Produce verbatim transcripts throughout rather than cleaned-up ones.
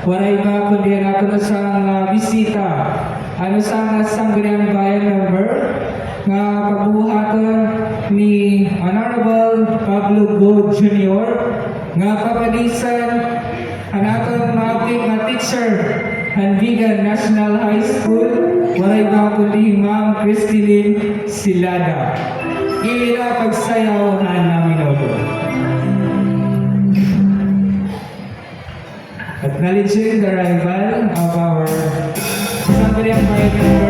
Waray iba kundi an aton usa nga bisita, an usa nga Sangguniang Bayan member nga pagbubuhaton ni Honorable Pablo Go Junior nga papadisan an aton maupay nga teacher han Vigan National High School, waray iba kundi hi Ma'am Christilyn Silada. Ira pagsayaw han Naminudo. Acknowledging the arrival of our Sangguniang Bayan member.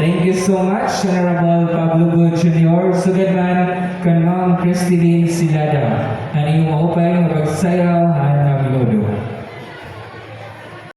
Thank you so much, Honorable Pablo Go Junior. Sugad man kan Ma'am Christilyn Silada, an iyo maupay nga pagsayaw han Naminudo.